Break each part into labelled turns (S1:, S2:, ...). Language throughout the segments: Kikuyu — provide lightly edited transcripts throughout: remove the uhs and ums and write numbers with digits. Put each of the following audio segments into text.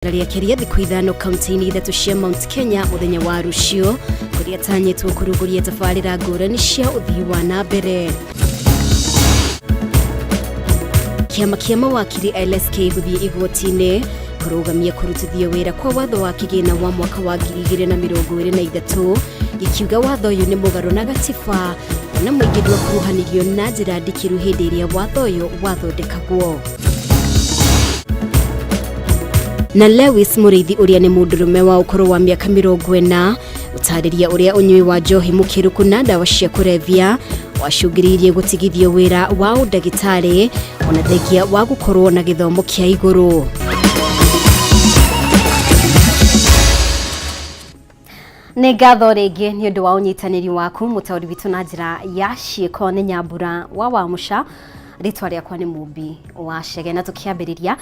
S1: Rĩake rĩa thikũ 5 kaunti-inĩ 3 cia Mount Kenya mũthenya wa rũciũ, kũrĩa atanyĩtwo kũrugũria tabarĩra ngũrani cia ũthii wa na mbere. Kĩama kĩa mawakiri LSK gũthiĩ igoti-inĩ kũrũgamia kũrutithio wĩra kwa watho wa kĩgĩna wa mwaka wa 2023, gĩkiuga watho ũyũ nĩ mũgarũ na gatiba, ona mũingĩ ndwakuruhanirio na njĩra ndikĩru hĩndĩ ĩrĩa watho ũyũ wathondekagwo. Na Lewis Mũrĩithi ũrĩa nĩ mũndũrũme wa ũkũrũ wa mĩaka 40 ũtarĩria ũrĩa ũnyui wa njohi mũkĩrũku na ndawa cia kũrebia wacũngĩrĩirie gũtigithio wĩra wa ũndagĩtarĩ ona thengia wa gũkorwo na gĩthomo kĩa igũrũ. Nĩ ngatho rĩngĩ nĩ ũndũ wa ũnyitanĩri waku. Mũtaũri witũ na njĩra ya ciĩko nĩ Nyambura wa Wamũca, rĩtwa rĩakwa nĩ Mũmbi wa Cege. Na tũkĩambĩrĩria,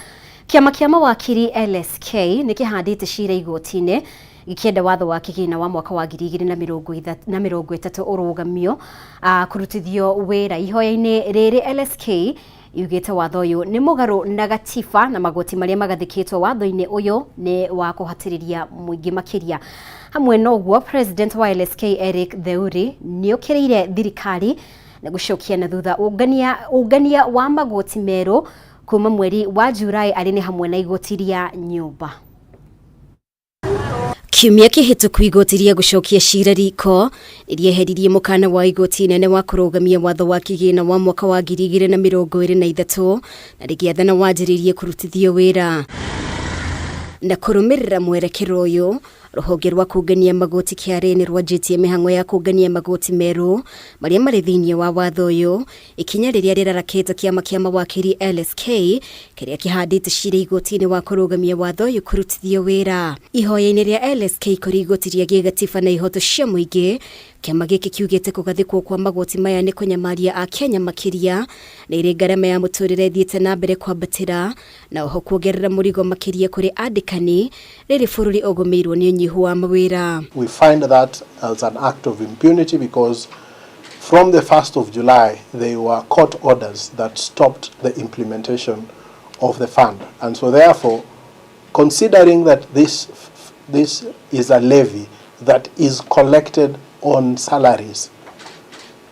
S1: kĩama kĩa mawakiri LSK nĩ kĩhandĩte cira igoti-inĩ gĩkĩenda watho wa kĩgĩna wa mwaka wa 2030 ũrũgamio kũrutithio wĩra. Ihoya-inĩ rĩrĩ LSK yugĩte watho ũyũ nĩ mũgarũ na gatiba na magoti marĩa magathĩkĩtwo watho-inĩ ũyũ nĩ wa kũhatĩrĩria mũingĩ makĩria. Hamwe na ũguo, President wa LSK Eric Theuri nĩ okĩrĩire thirikari na gũcokia na thutha ũngania wa magoti merũ kuma mweri wa Julai, arĩ nĩ hamwe na igoti rĩa nyũmba. Kiumia kĩhĩtũku igoti rĩa gũcokia cira riko nĩrĩeheririe mũkana wa igoti inene wa kũrũgamia watho wa kĩgĩna wa mwaka wa 2023 na rĩgĩathana wanjĩrĩrie kũrutithio wĩra. Na kũrũmĩrĩra mwerekero ũyũ, rũhonge rwa kũngania magoti KRA nĩ rwanjĩtie mĩhang'o ya kũngania magoti merũ marĩa marĩ thĩinĩ wa watho ũyũ, ikinya rĩrĩa rĩrarakĩte kĩama kĩa mawakiri LSK kĩrĩa kĩhandĩte cira igoti-inĩ wa kũrũgamia watho ũyũ kũrutithio wĩra. Ihoya-inĩ rĩa LSK kũrĩ igoti rĩa gĩgatiba na ihoto cia mũingĩ, kĩama gĩkĩ kiugĩte kũgathĩkwo kwa magoti maya nĩ kũnyamaria Akenya makĩria rĩrĩ ngarama ya mũtũrĩre ĩthiĩte na mbere kwambatĩra, na oho kuongerera mũrigo makĩria kũrĩ andĩkani rĩrĩ bũrũri ũgũmĩirwo nĩ ũnyihu wa mawĩra.
S2: We find that as an act of impunity because from the 1st of July, there were court orders that stopped the implementation of the fund. And so therefore, considering that this is a levy that is collected on salaries,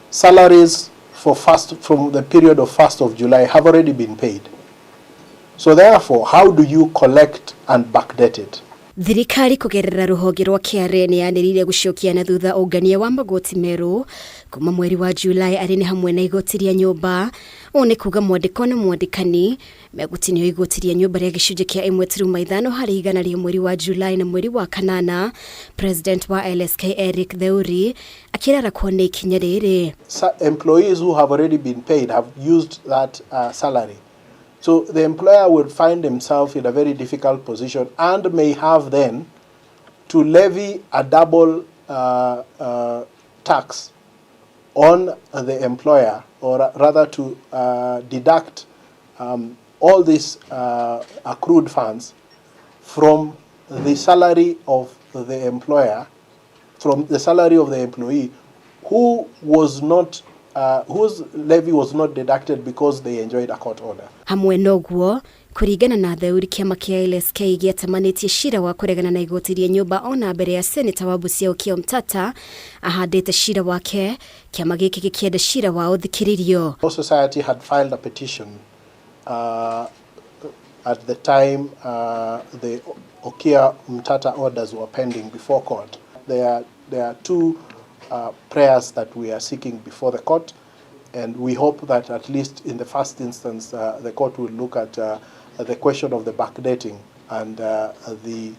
S2: salaries from the period of 1st of July have already been paid. So therefore, how do you collect and backdate it?
S1: Thirikari kũgerera rũhonge rwa KRA nĩ yanĩrĩire gũcokia na thutha ũngania wa magoti merũ kuma mweri wa Julai, arĩ nĩ hamwe na igoti rĩa nyũmba. Ũũ nĩ kuga mwandĩko na mwandĩkani megũtinio igoti rĩa nyũmba rĩa gĩcunjĩ kĩa 1.5 harĩ igana rĩa mweri wa Julai na mweri wa kanana. President wa LSK Eric Theuri akĩrarakwo nĩ ikinya rĩrĩ.
S2: Employees who have already been paid have used that salary. So the employer will find himself in a very difficult position and may have then to levy a double tax on the employer, or rather to deduct all these accrued funds from the salary of the employer, from the salary of the employee who was not whose levy was not deducted because they enjoyed a court order.
S1: Hamwe noguo, kũringana na Theuri, kĩama kĩa LSK gĩatamanĩtie cira wa kũregana na igoti rĩa nyũmba ona mbere ya seneta wa Busia Okiya Omtatah ahandĩte cira wake, kĩama gĩkĩ gĩkĩenda cira wa ũthikĩrĩrio.
S2: Law Society had filed a petition at the time the Okiya Omtatah orders were pending before court. There are two prayers that we are seeking before the court, and we hope that at least in the first instance the court will look at the question of the backdating and the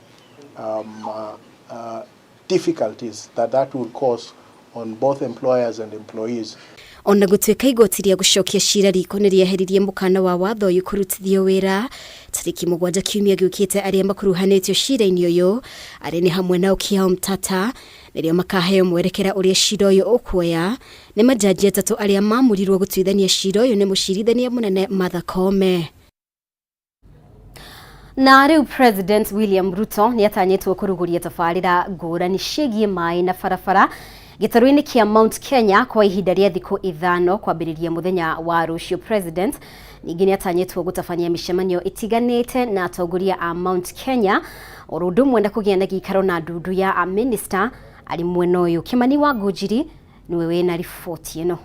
S2: difficulties that that will cause on both employers and employees.
S1: Ona gũtuĩka igoti rĩa gũcokia cira riko nĩ rĩeheririe mũkana wa watho ũyũ kũrutithio wĩra tarĩki 7 kiumia gĩũkĩte, arĩa makuruhanĩtio cira-inĩ ũyũ, arĩa nĩ hamwe na Okiya Omtatah, nĩrĩo makaheo mwerekera ũrĩa cira ũyũ ũkuoya nĩ majaji 3 arĩa mamũrirwo gũtuithania cira ũyũ nĩ mũcirithania mũnene Martha Koome. Na rĩu President William Ruto nĩ atanyĩtwo kũrugũria tabarĩra ngũrani ciĩgiĩ maĩ na barabara gĩtarũ-inĩ kĩa Mount Kenya kwa ihinda rĩa thikũ 5 kwambĩrĩria mũthenya wa rũciũ. President nĩ Ningĩ nĩ atanyĩtwo gũtabania mĩcemanio ĩtiganĩte na atongoria a Mount Kenya oro ũndũ ũmwe na kũgĩa na gĩikaro na ndundu ya amĩnĩsta arĩ mwena ũyũ. Kĩmani wa Ngũnjiri nĩwe wĩna riboti ĩno.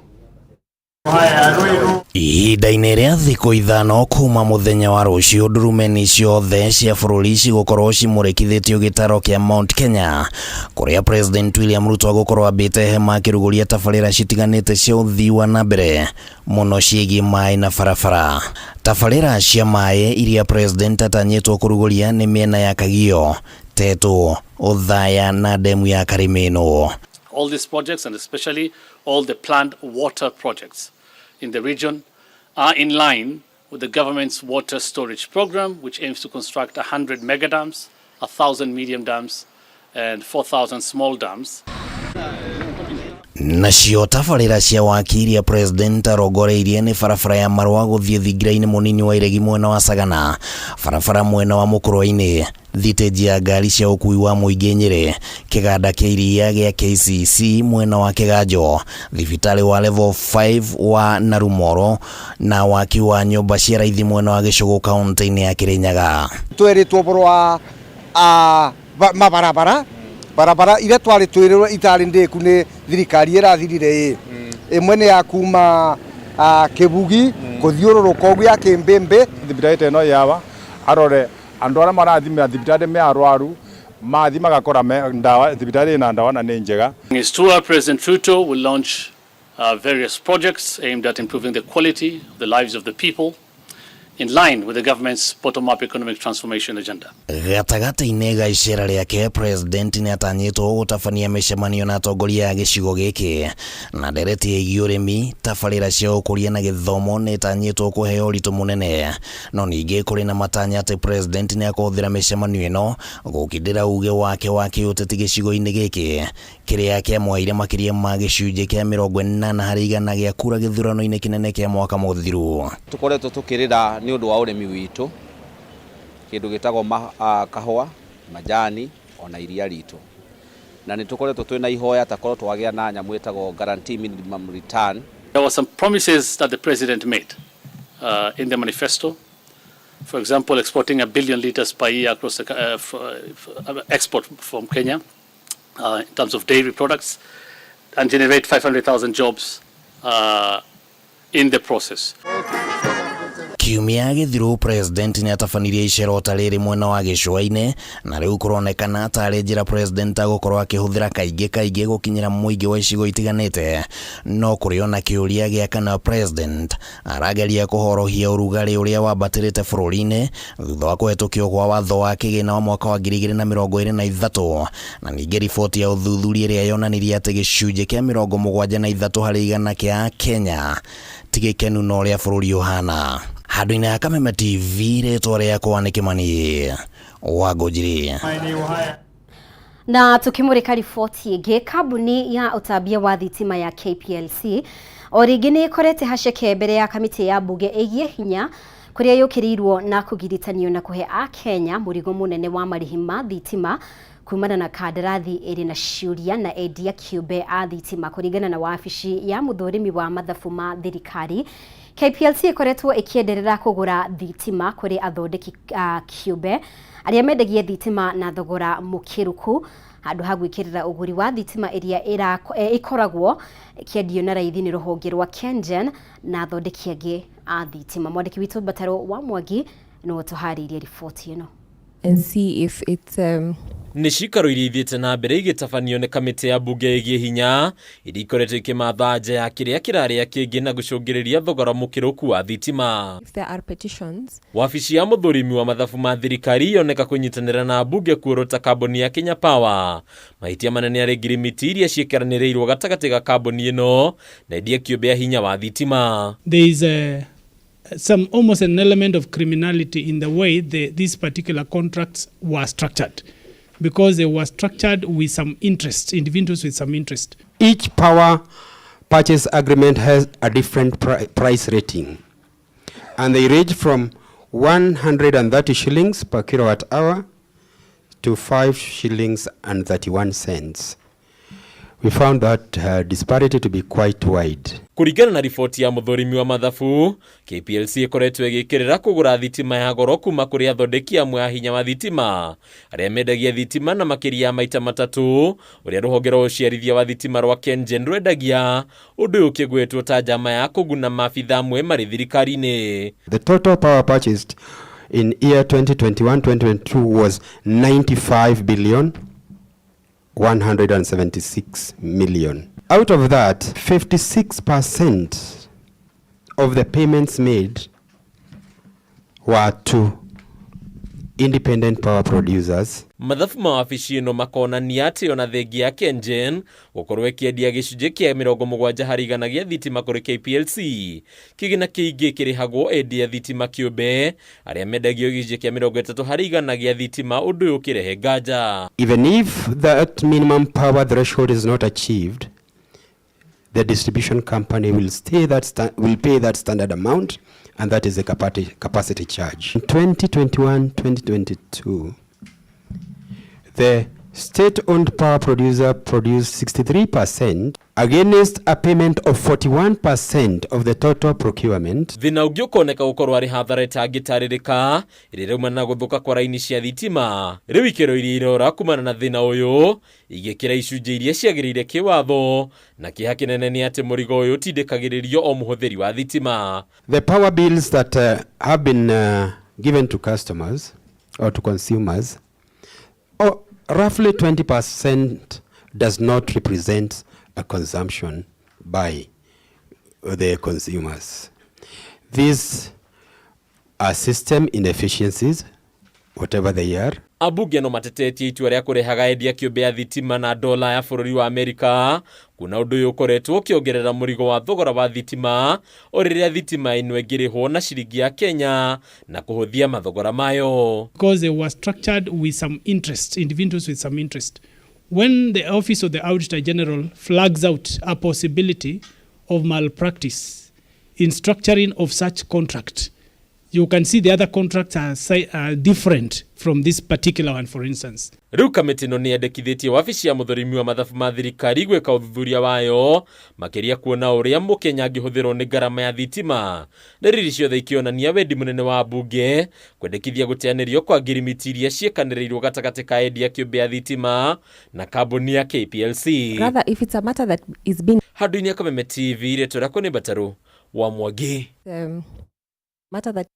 S3: Ihinda-inĩ rĩa thikũ 5 kuma mũthenya wa rũciũ, ndurumeni ciothe cia bũrũri cigũkorwo cimũrĩkithĩtio gĩtaro kĩa Mount Kenya, kũrĩa President William Ruto agũkorwo ambĩte hema akĩrugũria tabarĩra citiganĩte cia ũthii wa na mbere mũno ciĩgiĩ maĩ na barabara. Tabarĩra cia maĩ iria President atanyĩtwo kũrugũria nĩ mĩena ya Kagio, Tetu, Othaya na demu ya Karimeno.
S4: All these projects, and especially all the planned water projects in the region, are in line with the government's water storage program, which aims to construct 100 megadams, 1,000 medium dams, and 4,000 small dams.
S3: Nacio tabarĩra cia waki iria President arongoreirie nĩ barabara ya Marũa gũthiĩ thingira-inĩ mũnini wa Iregi mwena wa Sagana, barabara mwena wa Mũkũrwe-inĩ, thitĩnji ya ngari cia ũkuui wa mũingĩ Nyĩrĩ, kĩganda kĩa iria gĩa KCC mwena wa Kĩganjo, thibitarĩ wa level 5 wa Narumoro na waki wa nyũmba cia raithi mwena wa Gĩcũgũ kaunti-inĩ ya Kĩrĩnyaga.
S5: Tweritwo ũhoro wa mabarabara barabara iria twari twĩrĩrwo itarĩ ndĩku nĩ thirikari ĩrathirire ĩ ĩmwe nĩ ya kuma Kĩbugi kũthiũrũrũka ũguo ya Kĩmbĩmbĩ.
S6: Thibitarĩ ĩno yawa arore andũ arĩa marathimĩra thibitarĩ me arwaru mathi magakora ndawa thibitarĩ ĩna ndawa na nĩ njega.
S4: In his tour, President Ruto will launch various projects aimed at improving the quality of the lives of the people, in line with the government's bottom-up economic transformation agenda.
S3: Gatagatĩ-inĩ ga icera rĩake, President nĩ atanyĩtwo gũtabania mĩcemanio na atongoria a gĩcigo gĩkĩ na ndereti ĩgiĩ ũrĩmi, tabarĩra cia ũkũria na gĩthomo nĩ ĩtanyĩtwo kũheo ũritũ mũnene. No ningĩ kũrĩ na matanya atĩ President nĩ akũhũthĩra mĩcemanio ĩno gũkindĩra uge wake wa kĩũteti gĩcigo-inĩ gĩkĩ kĩrĩa kĩamũheire makĩria ma gĩcunjĩ kĩa 80% gĩa kura gĩthurano-inĩ kĩnene kĩa mwaka mũthiru.
S7: Tũkoretwo tũkĩrĩra nĩ ũndũ wa ũrĩmi witũ, kĩndũ gĩtagwo kahũa, majani ona iria ritũ, na nĩ tũkoretwo twĩna ihoya takorwo twagĩa na nyamũ ĩtagwo guarantee minimum return.
S4: There were some promises that the president made in the manifesto. For example, exporting 1 billion liters per year across the export from Kenya in terms of dairy products, and generate 500,000 jobs in the process.
S3: Kiumia gĩthiru, President nĩ atabanirie icera ta rĩrĩ mwena wa gĩcũa-inĩ, na rĩu kũronekana tarĩ njĩra President agũkorwo akĩhũthĩra kaingĩ kaingĩ gũkinyĩra mũingĩ wa icigo itiganĩte. No kũrĩ ona kĩũria gĩa kana President arageria kũhorohia ũrugarĩ ũrĩa wambatĩrĩte bũrũri-inĩ thutha wa kũhetũkio kwa watho wa kĩgĩna wa mwaka wa 2023, na ningĩ riboti ya ũthuthuria ĩrĩa yonanirie atĩ gĩcunjĩ kĩa 73% kĩa Kenya ti gĩkenu na ũrĩa bũrũri ũhana. Handũ-inĩ ha Kameme TV, rĩtwa rĩakwa nĩ Kĩmani wa Ngũnjiri.
S1: Na tukimurika riboti ĩngĩ, kambuni ya ũtambia wa thitima ya KPLC o rĩngĩ nĩ ĩkorete haceke mbere ya kamĩtĩ ya mbunge ĩgiĩ hinya kũrĩa yũkĩrĩirwo na kũgiritanio na kũhe Akenya mũrigo mũnene wa marĩhi ma thitima kumana na kandarathi ĩrĩ na ciũria na endia kĩũmbe a thitima. Kũringana na wabici ya mũthũrimi wa mathabu ma thirikari, KPLC ĩkoretwo ĩkĩenderera kũgũra thitima kũrĩ athondeki kĩũmbe arĩa mendagia thitima na thogora mũkĩrũku handũ ha gwĩkĩrĩra ũgũri wa thitima ĩrĩa ĩkoragwo ĩkĩendio na raithi nĩ rũhonge rwa KenGen na athondeki angĩ a thitima. Mwandĩki witũ Mbataro wa Mwangi nĩwe ũtũharĩirie riboti ĩno.
S8: And see if it's
S9: Nĩ cikaro iria ithiĩte na mbere igĩtabanio nĩ kamĩtĩ ya mbunge ĩgiĩ hinya iria ikoretwo ikĩmatha nja ya kĩrĩa kĩrarĩa kĩngĩ na gũcũngĩrĩria thogora mũkĩrũku wa thitima.
S8: If there are petitions.
S9: Wabici ya mũthũrimi wa mathabu ma thirikari yoneka kũnyitanĩra na mbunge kuorota kambuni ya Kenya Power mahĩtia manene arĩ ngirimiti iria ciĩkĩranĩrĩirwo gatagatĩ ga kambuni ĩno na endia kĩũmbe ya hinya wa thitima.
S10: There is some almost an element of criminality in the way these particular contracts were structured, because they were structured with some interest, individuals with some interest.
S11: Each power purchase agreement has a different price rating, and they range from 130 shillings per kilowatt hour to 5 shillings and 31 cents. We found that disparity to be quite wide.
S9: Kũringana na riboti ya mũthũrimi wa mathabu, KPLC ĩkoretwo ĩgĩkĩrĩra kũgũra thitima ya goro kuma kũrĩ athondeki amwe a hinya wa thitima arĩa mendagia thitima na makĩria ya maita matatũ ũrĩa rũhonge rwa ũciarithia wa thitima rwa KenGen rwendagia, ũndũ ũyũ ũkĩgwetwo ta njama ya kũguna maabitha amwe marĩ thirikari-inĩ.
S11: The total power purchased in year 2021-2022 was 95 billion 176 million. Out of that, 56% of the payments made were to independent power producers.
S9: Mathabu ma wabici ĩno makonania atĩ ona thengia ya KenGen gũkorwo ĩkĩendia gĩcunjĩ kĩa 70% gĩa thitima kũrĩ KPLC, kĩgĩna kĩingĩ kĩrĩhagwo endia thitima kĩũmbe arĩa mendagio gĩcunjĩ kĩa 30% gĩa thitima, ũndũ ũyũ ũkĩrehe nganja.
S11: Even if that minimum power threshold is not achieved, the distribution company will stay that will pay that standard amount, and that is a capacity charge. In 2021-2022, the state-owned power producer produced 63% against a payment of 41% of the total procurement.
S9: Thĩna ũngĩ ũkoneka gũkorwo arĩ hathara ĩtangĩtarĩrĩka ĩrĩa ĩraumana na gũthũka kwa raini cia thitima. Rĩu ikĩro iria irora kumana na thĩna ũyũ igĩkĩra icunjĩ iria ciagĩrĩire kĩwatho, na kĩeha kĩnene nĩ atĩ mũrigo ũyũ ũtindĩkagĩrĩrio o mũhũthĩri wa thitima.
S11: The power bills that have been given to customers or to consumers, roughly 20% does not represent a consumption by the consumers. These are system inefficiencies, whatever they are.
S9: Ambunge no matetetie itua rĩa kũrehaga endia kĩũmbe a thitima na dola ya bũrũri wa Amerika, kuna ũndũ ũyũ ũkoretwo ũkĩongerera mũrigo wa thogora wa thitima o rĩrĩa thitima ĩno ĩngĩrĩhwo na ciringi ya Kenya na kũhũthia mathogora mayo.
S10: Because they were structured with some interest, individuals with some interest. When the Office of the Auditor General flags out a possibility of malpractice in structuring of such contract, you can see the other contracts are different from this particular one, for instance.
S9: Rĩu kamĩtĩ ĩno nĩ yendekithĩtie wabici ya mũthũrimi wa mathabu ma thirikari gwĩka ũthuthuria wayo makĩria kuona ũrĩa mũkenya angĩhũthĩrwo nĩ ngarama ya thitima, ndariri ciothe ikĩonania wendi mũnene wa mbunge kwendekithia gũteanĩrio kwa ngirimiti iria ciĩkanĩrĩirwo gatagatĩ ka endia kĩũmbe ya thitima na kambuni ya KPLC.
S8: Rather, if it's a matter that is being
S9: Handũ-inĩ ya Kameme TV, rĩtwa rĩakwa nĩ Mbatarũ wa Mwangi.
S8: Matter that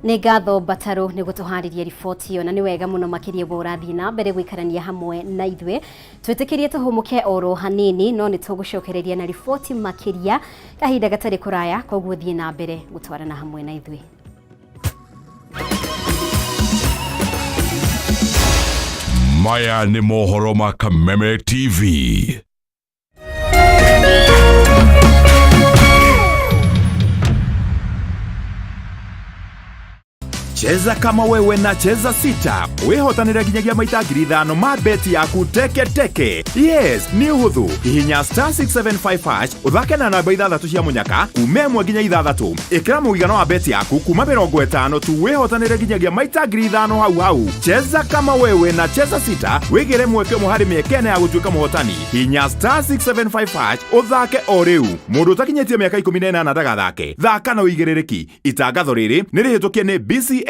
S1: Nĩ ngatho Mbatarũ nĩ gũtũharĩria riboti ĩyo, na nĩ wega mũno makĩria ũguo ũrathiĩ na mbere gũikarania hamwe na ithuĩ. Twĩtĩkĩrie tũhũmũke oro hanini, no nĩ tũgũcokereria na riboti makĩria kahinda gatarĩ kũraya, koguo thiĩ na mbere gũtwarana hamwe na ithuĩ.
S12: Maya nĩ mohoro ma Kameme TV.
S13: Cheza kama wewe na Cheza Sita wihotanire nginyagia maita 5,000 ma beti yaku teke teke. Yes, nĩ ũhũthũ. Hihinya star 675 hash ũthake na namba 6 cia mũnyaka kuma 1 nginya 6. Ĩkĩra mũigana wa beti yaku kuma 50 tu wihotanire nginyagia maita 5,000 hau hau. Cheza kama wewe na Cheza Sita wĩgĩre mweke ũmwe harĩ mĩeke ĩna ya gũtuĩka mũhotani. Hihinya star 675 hash ũthake o rĩu. Mũndũ ũtakinyĩtie mĩaka 18 ndagathake. Thaka na ũigĩrĩrĩki. Itangatho rĩrĩ nĩ rĩhĩtũkie nĩ BCLB.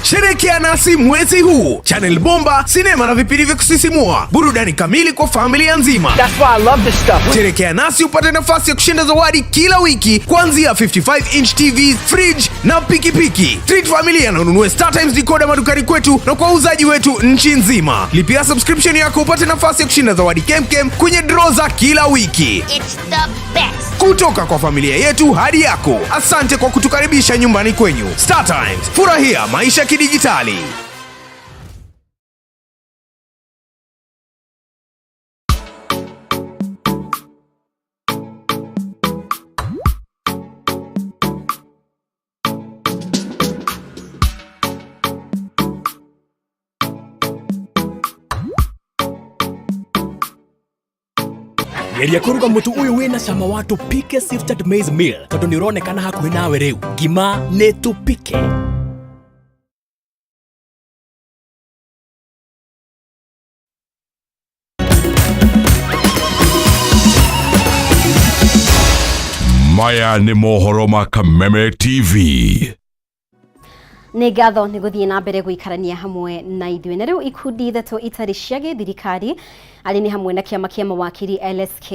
S14: Sherekea nasi mwezi huu. Channel Bomba, sinema na vipindi vya kusisimua, burudani kamili kwa familia nzima.
S15: That's why I love this stuff.
S14: Sherekea nasi upate nafasi ya kushinda zawadi kila wiki kuanzia 55-inch TV, fridge na pikipiki. Treat familia na ununue Star Times decoder madukani kwetu na kwa wauzaji wetu nchi nzima. Lipia subscription yako upate nafasi ya kushinda zawadi kemkem kwenye draw za kila wiki.
S16: It's the best.
S14: Kutoka kwa familia yetu hadi yako. Asante kwa kutukaribisha nyumbani kwenyu. Star Times, furahia maisha kidijitali.
S17: Geria kũruga mũtu ũyũ wĩna cama wa Tupike Sifted Maize Meal tondũ nĩ ũronekana hakuhĩ nawe rĩu. Ngima nĩ Tupike.
S12: Maya nĩ mohoro ma Kameme TV.
S1: Nĩ ngatho nĩ gũthiĩ na mbere gũikarania hamwe na ithuĩ. Na rĩu ikundi ithatũ itarĩ cia gĩthirikari arĩ nĩ hamwe na kĩama kĩa mawakiri LSK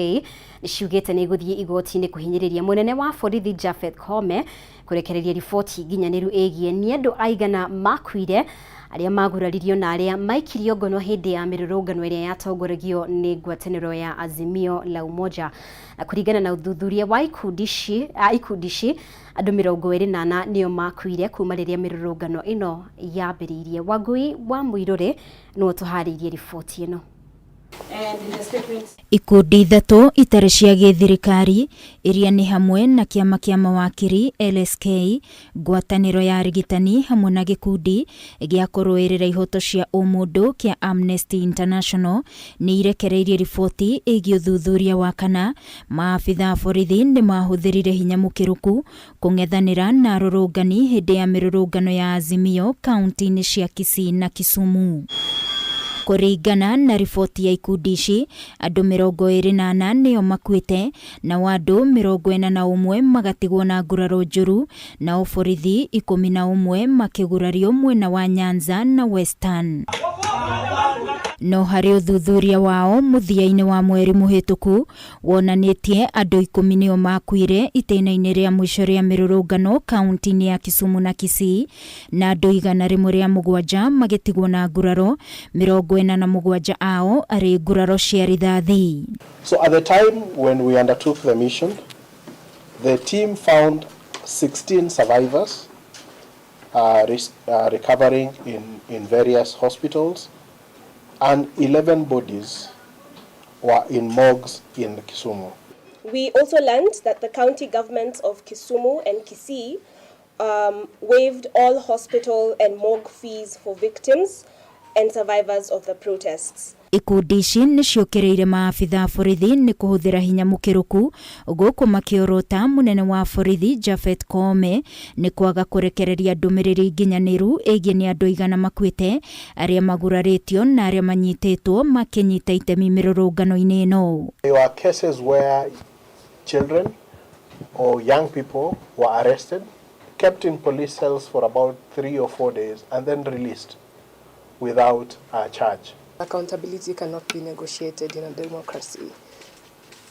S1: nĩ ciugĩte nĩ igũthiĩ igoti-inĩ kũhinyĩrĩria mũnene wa borithi Japheth Koome kũrekereria riboti nginyanĩru ĩgiĩ nĩ andũ aigana makuire, arĩa maguraririo na arĩa maikirio ngono hĩndĩ ya mĩrũrũngano ĩrĩa yatongoragio nĩ ngwatanĩro ya Azimio la Umoja. Na kũringana na ũthuthuria wa ikundi ici, ikundi ici andũ 24 nĩo makuire kuma rĩrĩa mĩrũrũngano ĩno yambĩrĩirie. Wangui wa Mũirũrĩ nĩwe ũtũharĩirie riboti ĩno.
S15: Ikundi ithatũ itarĩ cia gĩthirikari iria nĩ hamwe na kĩama kĩa mawakiri LSK, ngwatanĩro ya arigitani hamwe na gĩkundi gĩa kũrũĩrĩra ihoto cia ũmũndũ kĩa Amnesty International nĩ irekereirie riboti ĩgiĩ ũthuthuria wa kana maabitha a borithi nĩ mahũthĩrire hinya mũkĩrũku kũng'ethanĩra na arũrũngani hĩndĩ ya mĩrũrũngano ya Azimio kaunti-inĩ cia Kisii na Kisumu. Kũringana na riboti ya ikundi ici, andũ 24 nĩo makuĩte, nao andũ 41 magatigwo na nguraro njũru, nao borithi 11 makĩgurario mwena wa Nyanza na Western. No harĩ ũthuthuria wao mũthia-inĩ wa mweri mũhĩtũku wonanĩtie andũ 10 nĩo makuire itĩna-inĩ rĩa mũico rĩa mĩrũrũngano kaunti-inĩ ya Kisumu na Kisii, na andũ 107 magĩtigwo na nguraro, 47 ao arĩ nguraro cia rithathi.
S2: So at the time when we undertook the mission, the team found 16 survivors recovering in various hospitals, and 11 bodies were in morgues in Kisumu.
S16: We also learned that the county governments of Kisumu and Kisii waived all hospital and morgue fees for victims and survivors of the protests.
S15: Ikundi ici nĩ ciũkĩrĩire maabitha a borithi nĩ kũhũthĩra hinya mũkĩrũku gũkũ makĩorota mũnene wa borithi Japheth Koome nĩ kwaga kũrekereria ndũmĩrĩri nginyanĩru ĩgiĩ nĩ andũ aigana makuĩte, arĩa magurarĩtio na arĩa manyitĩtwo makĩnyita itemi mĩrũrũngano-inĩ ĩno.
S2: There were cases where children or young people were arrested, kept in police cells for about 3 or 4 days, and then released without a charge.
S18: Accountability cannot be negotiated in a democracy.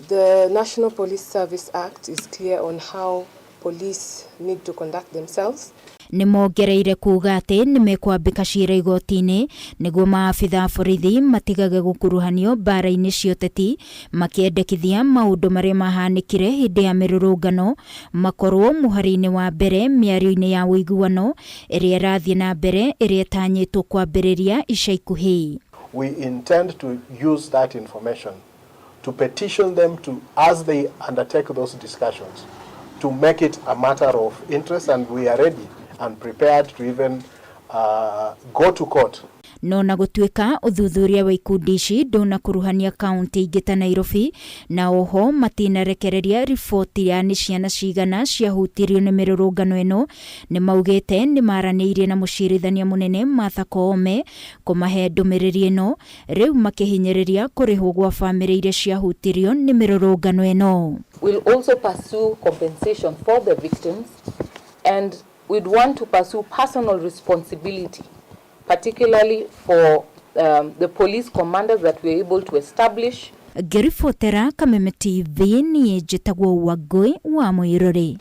S18: The National Police Service Act is clear on how police need to conduct themselves.
S15: Nĩ mongereire kuga atĩ nĩ mekwambĩka cira igoti-inĩ nĩguo maabitha a borithi matigage gũkuruhanio mbara-inĩ cia ũteti, makĩendekithia maũndũ marĩa mahanĩkire hĩndĩ ya mĩrũrũngano makorwo mũhari-inĩ wa mbere mĩario-inĩ ya ũiguano ĩrĩa ĩrathiĩ na mbere ĩrĩa ĩtanyĩtwo kwambĩrĩria ica ikuhĩ.
S2: We intend to use that information to petition them to, as they undertake those discussions, to make it a matter of interest, and we are ready and prepared to even go to court.
S15: No na gũtuĩka ũthuthuria wa ikundi ici ndũnakuruhania kaunti ingĩ ta Nairobi, na oho matinarekereria riboti ya nĩ ciana cigana ciahutirio nĩ mĩrũrũngano ĩno, nĩ maugĩte nĩ maranĩirie na mũcirithania mũnene Martha Koome kũmahe ndũmĩrĩri ĩno, rĩu makĩhinyĩrĩria kũrĩhwo gwa bamĩrĩ iria ciahutirio nĩ mĩrũrũngano ĩno.
S19: We'll also pursue compensation for the victims, and we'd want to pursue personal responsibility, particularly for the police commanders that we are able to establish.
S15: Ngĩribotera Kameme TV niĩ njĩtagwo Wangũi wa Mũirũrĩ.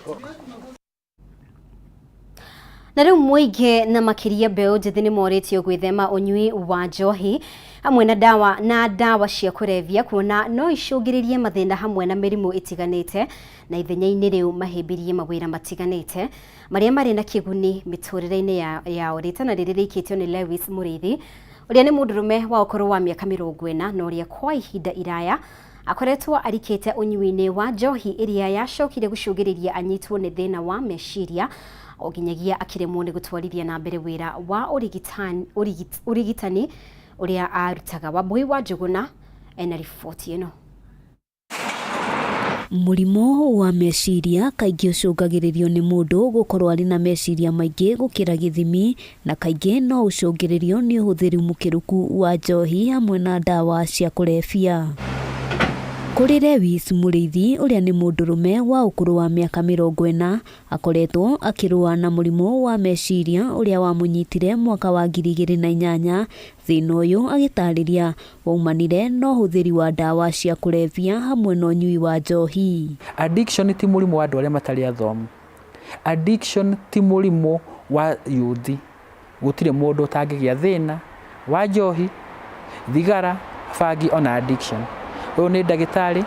S1: Na rĩu mũingĩ na makĩria mbeũ njĩthĩ nĩ morĩtio gwĩthema ũnyui wa njohi hamwe na dawa cia kũrebia, kuona no icũngĩrĩrie mathĩna hamwe na mĩrimũ ĩtiganĩte, na ithenya-inĩ rĩu mahĩmbĩrie mawĩra matiganĩte marĩa marĩ na kĩguni mĩtũrĩre-inĩ yao. Rĩtana rĩrĩ rĩikĩtio nĩ Lewis Mũrĩithi ũrĩa nĩ mũndũrũme wa ũkũrũ wa mĩaka 40 na ũrĩa kwa ihinda iraya akoretwo arikĩte ũnyui-inĩ wa njohi ĩrĩa yacokire gũcũngĩrĩria anyitwo nĩ thĩna wa meciria o nginyagia akĩremwo nĩ gũtwarithia na mbere wĩra wa ũrigitani ũrĩa arutaga. Wambui wa Njũgũna ena riboti ĩno.
S20: Mũrimũ wa meciria kaingĩ ũcũngagĩrĩrio nĩ mũndũ gũkorwo arĩ na meciria maingĩ gũkĩra gĩthimi, na kaingĩ no ũcũngĩrĩrio nĩ ũhũthĩri mũkĩrũku wa njohi hamwe na ndawa cia kũrebia. Kũrĩ Lewis Mũrĩithi ũrĩa nĩ mũndũrũme wa ũkũrũ wa mĩaka 40 akoretwo akĩrũa na mũrimũ wa meciria ũrĩa wamũnyitire mwaka wa 2008. Thĩna ũyũ agĩtarĩria waumanire na ũhũthĩri wa ndawa cia kũrebia hamwe na ũnyui wa njohi.
S21: Addiction ti mũrimũ wa andũ arĩa matarĩ athomu. Addiction ti mũrimũ wa yuthi. Gũtirĩ mũndũ ũtangĩgĩa thĩna wa njohi, thigara, bangi ona addiction. Ũyũ nĩ ndagĩtarĩ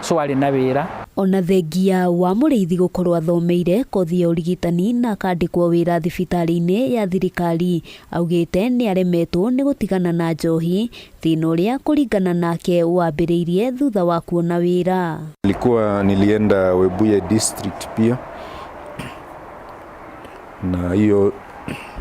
S21: so arĩ na wĩra.
S20: Ona thengia wa Mũrĩithi gũkorwo athomeire kothi ya ũrigitani na akandĩkwo wĩra thibitarĩ-inĩ ya thirikari, augĩte nĩ aremetwo nĩ gũtigana na njohi, thĩna ũrĩa kũringana nake wambĩrĩirie thutha wa kuona wĩra.
S22: Nilikuwa nilienda Webuye district pia, na hiyo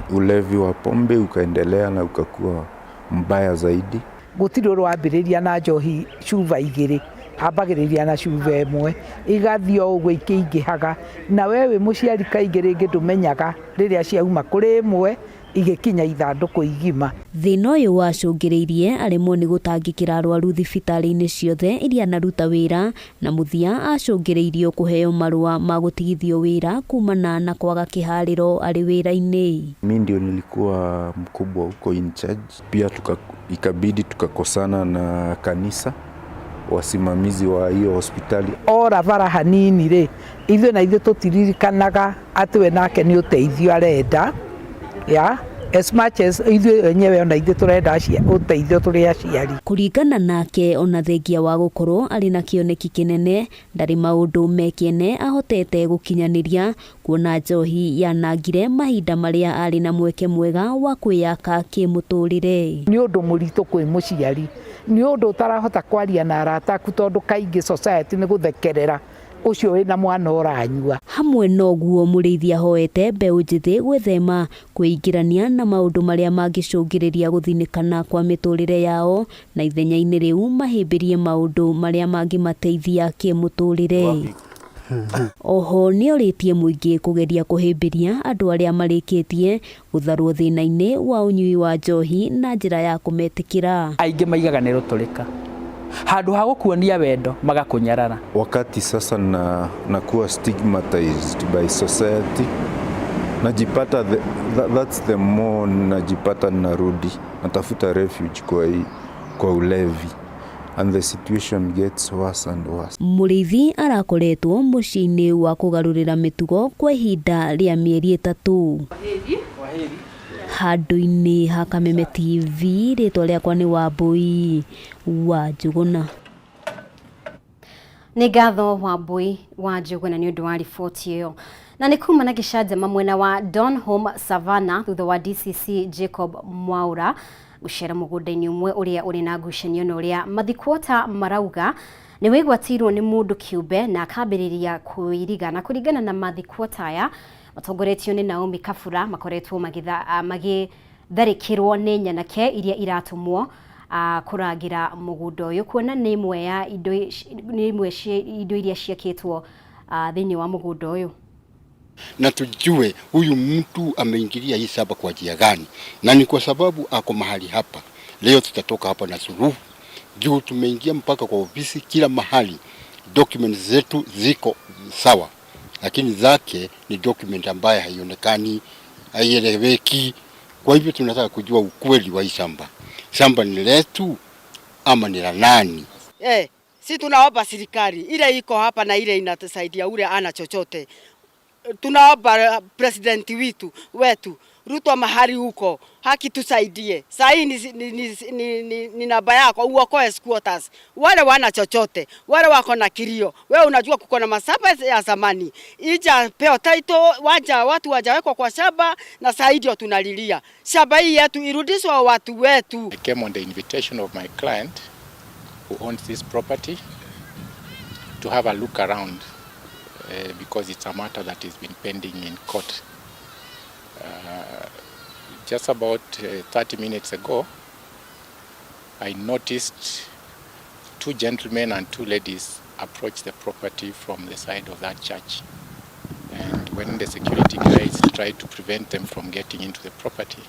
S22: ulevi wa pombe ukaendelea na ukakuwa mbaya zaidi.
S23: Gũtirĩ ũrwambĩrĩria na njohi cuba igĩrĩ, ambagĩrĩria na cuba ĩmwe igathiĩ o ũguo ikĩingĩhaga, na we wĩ mũciari kaingĩ rĩngĩ ndũmenyaga rĩrĩa ciauma kũrĩ ĩmwe igĩkinya ithandũkũ igima.
S20: Thĩna ũyũ wacũngĩrĩirie aremwo nĩ gũtangĩkĩra arwaru thibitarĩ-inĩ ciothe iria anaruta wĩra, na mũthia acũngĩrĩirio kũheo marũa ma gũtigithio wĩra kumana na kwaga kĩharĩro arĩ wĩra-inĩ.
S22: Mi ndio nilikuwa mkubwa huko in charge. Pia ikabidi tukakosana na kanisa, wasimamizi wa hiyo hospitali.
S23: Ora bara hanini rĩ, ithuĩ na ithuĩ tũtiririkanaga atĩ we nake nĩ ũteithio arenda, ya as much as ithuĩ enyewe ona ithuĩ tũrenda ũteithio tũrĩ aciari.
S20: Kũringana nake, ona thengia wa gũkorwo arĩ na kĩoneki kĩnene, ndarĩ maũndũ me kĩene ahotete gũkinyanĩria, kuona njohi yanangire mahinda marĩa arĩ na mweke mwega wa kwĩyaka kĩmũtũrĩre.
S23: Nĩ ũndũ mũritũ kwĩ mũciari, nĩ ũndũ ũtarahota kwaria na arata aku tondũ kaingĩ society nĩ gũthekerera ũcio wĩna mwana ũranyua.
S20: Hamwe noguo Mũrĩithi ahoete mbeũ njĩthĩ gwĩthema kwĩingĩrania na maũndũ marĩa mangĩcũngĩrĩria gũthinĩkana kwa mĩtũrĩre yao, na ithenya-inĩ rĩu mahĩmbĩrie maũndũ marĩa mangĩmateithia kĩmũtũrĩre. Oho nĩorĩtie mũingĩ kũgeria kũhĩmbĩria andũ arĩa marĩkĩtie gũtharwo thĩna-inĩ wa ũnyui wa njohi na njĩra ya kũmetĩkĩra.
S21: Aingĩ maigaga nĩ rũtũrĩka, handũ ha gũkuonia wendo magakũnyarara.
S22: Wakati sasa nakuwa stigmatized by society, najipata that's the more najipata narudi natafuta refuge kwa ulevi, and the situation gets worse and worse.
S20: Mũrĩithi arakoretwo mũciĩ-inĩ wa kũgarũrĩra mĩtugo kwa ihinda rĩa mĩeri 3. Handũ-inĩ ha Kameme TV, rĩtwa rĩakwa nĩ Wambui wa Njũgũna.
S1: Nĩ ngatho Wambui wa Njũgũna nĩ ũndũ wa riboti ĩyo. Na nĩ kuma na gĩcanjama mwena wa Donholm Savannah thutha wa DCC Jacob Mwaura gũcera mũgũnda-inĩ ũmwe ũrĩa ũrĩ na ngucanio na ũrĩa mathikwota marauga nĩ wĩgwatĩirwo nĩ mũndũ kĩũmbe na akambĩrĩria kwĩiriga. Na kũringana na mathikwota aya matongoretio nĩ Naomi Kabura, makoretwo magĩtharĩkĩrwo nĩ nyanake iria iratũmwo kũrangĩra mũgũnda ũyũ, kuona nĩ ĩmwe ya indo nĩ ĩmwe cia indo iria ciakĩtwo thĩinĩ wa mũgũnda ũyũ.
S24: Na tujue huyu mtu ameingilia hii shamba kwa njia gani, na ni kwa sababu ako mahali hapa. Leo tutatoka hapa na suluhu juu tumeingia mpaka kwa ofisi, kila mahali documents zetu ziko sawa, lakini zake ni document ambaye haionekani, haieleweki. Kwa hivyo tunataka kujua ukweli wa hii shamba. Shamba ni letu ama ni la nani?
S25: Si tunaomba serikali ile iko hapa na ile inatusaidia ule ana chochote. Tunaomba president wetu Ruto mahali huko haki tusaidie. Saa hii ni namba yako uokoe squatters. Wale wana chochote, wale wako na kilio. Wewe unajua kuko na masaba ya zamani. Ija peo title waja watu wajawekwa kwa shamba na saa hii ndio tunalilia. Shamba hii yetu irudishwe watu wetu.
S26: I came on the invitation of my client who owns this property to have a look around because it's a matter that has been pending in court. Just about 30 minutes ago, I noticed 2 gentlemen and 2 ladies approach the property from the side of that church. And when the security guys tried to prevent them from getting into the property,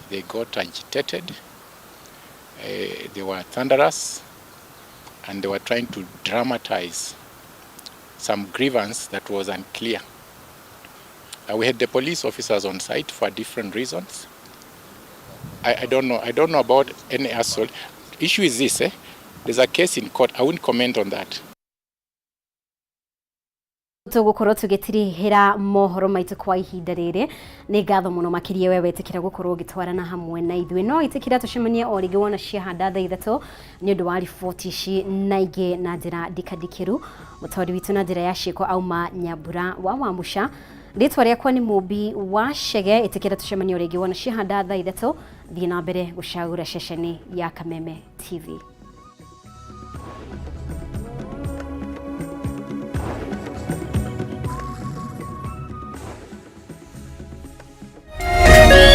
S26: they got agitated, they were thunderous, And they were trying to dramatize some grievance that was unclear. We had the police officers on site for different reasons. I don't know. I don't know about any assault. Issue is this, eh? There's a case in court. I wouldn't comment on that.
S1: Tũgũkorwo tũgĩtirihĩra mohoro maitũ kwa ihinda rĩrĩ. Nĩ ngatho mũno makĩria we wetĩkĩra gũkorwo ũgĩtwarana hamwe na ithuĩ. No ĩtĩkĩra tũcemanie o rĩngĩ wona ciahanda thaa 3 nĩ ũndũ wa riboti ici na ingĩ na njĩra ndikandikĩru. Mũtwari witũ na njĩra ya ciĩko auma Nyambura wa Wamuca. Rĩtwa rĩakwa nĩ Mũmbi wa Chege. Ĩtĩkĩra tũcemanie o rĩngĩ wona ciahanda thaa 3. Thiĩ na mbere gũcagũra ceceni ya Kameme TV.